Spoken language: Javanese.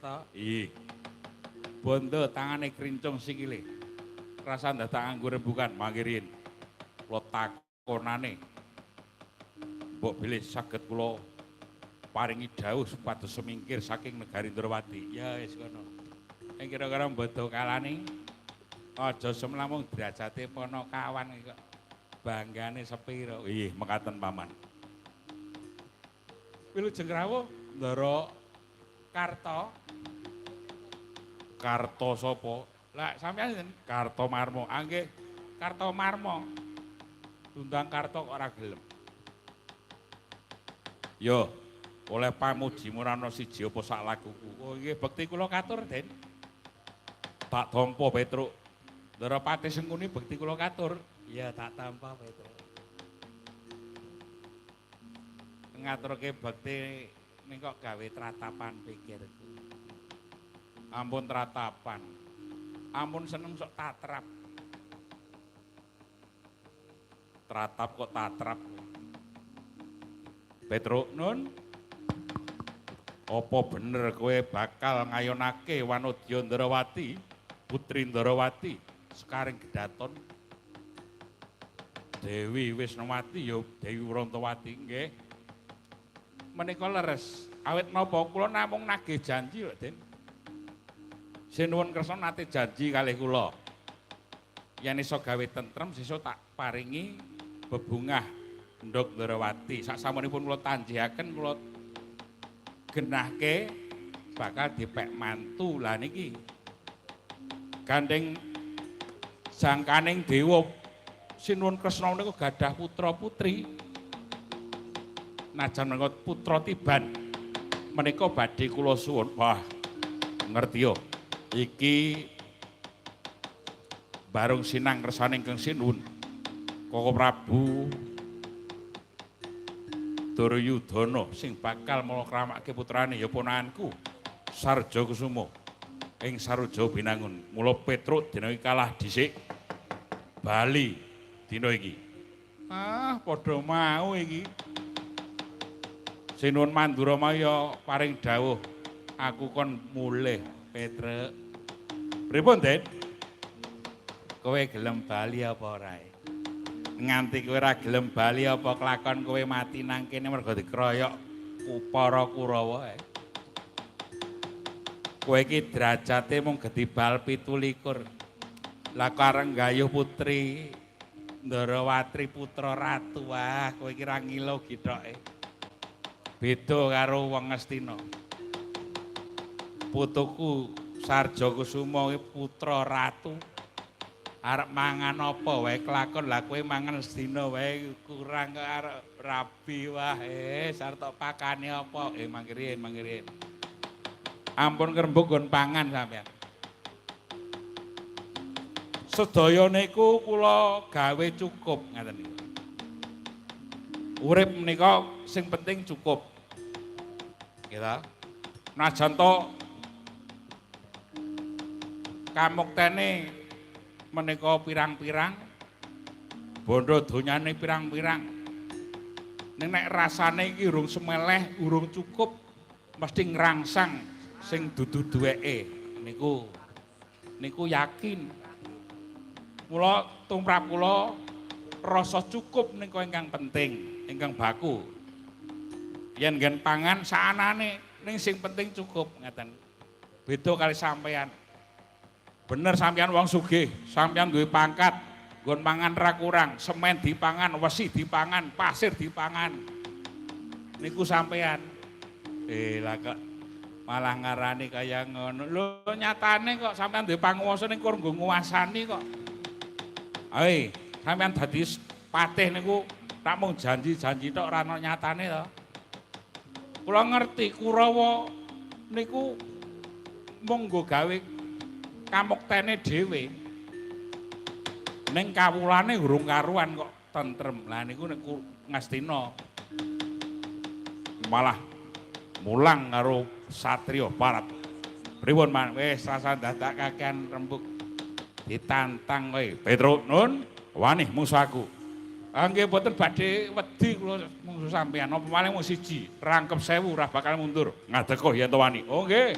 Karto. Ih. Bondo tangane krincung sikile. Rasa dadak nganggo rembukan mangkirin. Kula takonane. Mbok bilih saged kula paringi dawuh supados semingkir saking negari Ndrawati. Ya wis kono. Ing kira-kira mbodo kalane aja semlamung derajate ponokawan iki kok banggane sepiro. Ih, mekaten paman. Wilujeng rawuh Ndara Karto. Karto sapa? Lah sampeyan sinten? Karto Marmo. Ah nggih, Karto Marmo. Tundang Karto kok ora gelem. Yo, oleh pamuji murana siji apa sak lakuku. Oh nggih, bekti kula katur, Den. Tak tampa Petruk. Ndara Patih Sengkuni bekti kula katur. Iya, tak tampa Petruk. Ngaturke bekti ning kok gawe tratapan pikirku. Ampun tratapan. Ampun seneng sok tatrap. Tratap kok tatrap. Petruk nun. Apa bener kowe bakal ngayonake Wanodya Ndrawati, Putri Ndrawati, sekaring gedaton Dewi Wisnowati ya Dewi Wrontowati nggih. Menika leres. Awit napa kula namung nagih janji kok, Den. Sinuwun Kresna nate janji kalih kula. Yen iso gawe tentrem sesuk tak paringi bebungah Nduk Ndrawati. Sak samunipun kula tanjihaken kula genahke bakal dipek mantu. Lah niki gandeng jangkaning dewa Sinuwun Kresna menika gadah putra putri. Najan menika putra tiban menika badhe kula suwun. Wah, ngerti yo. Iki barung sinang kersane ingkang sinuwun Koko Prabu Duryudana sing bakal mlakramake putrane ya ponakanku Sarja Kusuma ing Saruja Binangun. Mula Petruk dina iki kalah dhisik bali dina iki. Ah, padha mau iki. Sinuwun Mandura mau ya paring dawuh aku kon mulih Petruk. Pripun, Den? Kowe gelem bali apa ora? Nganti kowe ora gelem bali apa kelakon kowe mati nang kene mergo dikeroyok para Kurawa. Kowe iki derajate mung gedibal 27. Lah kareng gayuh putri Ndarawatri putra ratu, wah kowe iki ra ngilo githoke. Beda karo wong Ngastina. Putuku Sarja Kusuma iki putra ratu. Arep mangan apa wae kelakon, lah kowe mangan sedina wae kurang kok arep rabi wah arep tok pakane apa mangkirin mangkirin. Ampun ngrembug nggon pangan sampean. Sedaya niku kula gawe cukup ngaten niku. Urip menika sing penting cukup. Nggih ta? Najan to kamuktene menika pirang-pirang, bondo donyane pirang-pirang. Ning nek rasane iki urung semeleh, urung cukup, mesti ngrangsang sing dudu duweke. Niku niku yakin. Mula tumrap kula rasa cukup nika ingkang penting, ingkang baku. Yen nggen pangan saanane, ning sing penting cukup ngaten. Beda kali sampean. Bener sampean wong sugih, sampean duwe pangkat, nggon mangan ra kurang, semen dipangan, wesi dipangan, pasir dipangan. Niku sampean. Lah kok malah ngarani kaya ngono. Lho nyatane kok sampean duwe panguwasa ning kur nggo nguasani kok. Hei, sampean dadi patih niku tak mung janji-janji tok ora ana nyatane to. Kula ngerti Kurawa niku mung nggo gawe kamuktene dhewe. Ning kawulane urung karuan kok tentrem. Lah niku nek Ngastina malah mulang karo satriya Barat. Pripun, Man? Wis rasa dadak kakean rembug. Ditantang kowe. Petruk nun, wani mungsuh aku. Ah nggih mboten badhe wedi kula mungsuh sampean. Napa malih mung siji, rangkep 1000 ora bakal mundur. Ngadeka yen to wani. Oh nggih.